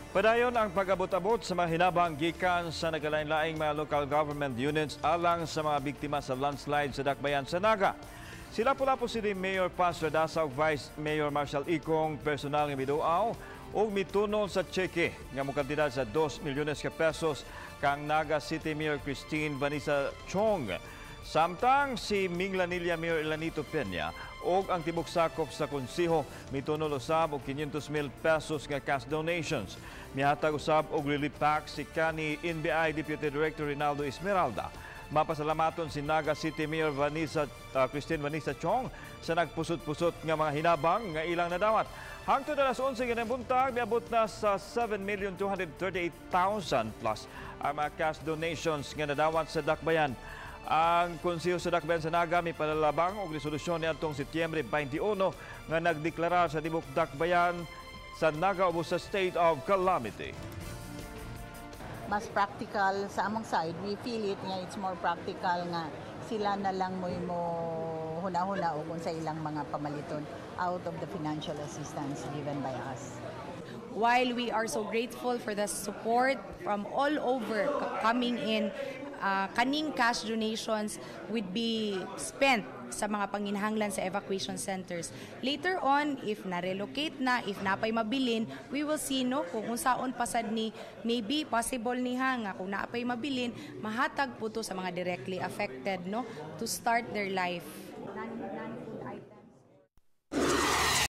Padayon ang pag-abot-abot sa mga hinabang gikan sa nagkalain-laing mga local government units alang sa mga biktima sa landslide sa Dakbayan sa Naga. Sila Lapu-Lapu City Mayor Paz Radaza ug Vice Mayor Marshall Ikong personal nga miduaw ug mitunol sa tseke nga mokantidad sa 2 milyones ka pesos kang Naga City Mayor Christine Vanessa Chong. Samtang si Minglanilla Mayor Elanito Peña ug ang tibok sakop sa konseho mitunol usab og 500 mil pesos nga cash donations. Mihatag usab og relief pack si kani NBI Deputy Director Rinaldo Esmeralda. Mapasalamaton si Naga City Mayor Vanessa Christine Vanessa Chong sa nagpusot-pusot nga mga hinabang nga ilang nadawat. Hangtod alas 11 nga buntag, miabot na sa 7,238,000 plus ang mga cash donations nga nadawat sa Dakbayan. Ang Konseho sa Dakbayan sa Naga mipalalabang og resolusyon niadtong Setyembre 21 nga nagdeklara sa tibok Dakbayan sa Naga ubos sa state of calamity. Mas practical sa among side, we feel it nga it's more practical nga sila na lang mo huna-huna o kung sa ilang mga pamaliton out of the financial assistance given by us. While we are so grateful for the support from all over coming in, kaning cash donations would be spent sa mga panginahanglan sa evacuation centers. Later on, if na-relocate na, if napay mabilin, we will see, no, kung unsaon pasad ni, maybe possible niha nga kung naapay mabilin, mahatag po to sa mga directly affected, no, to start their life.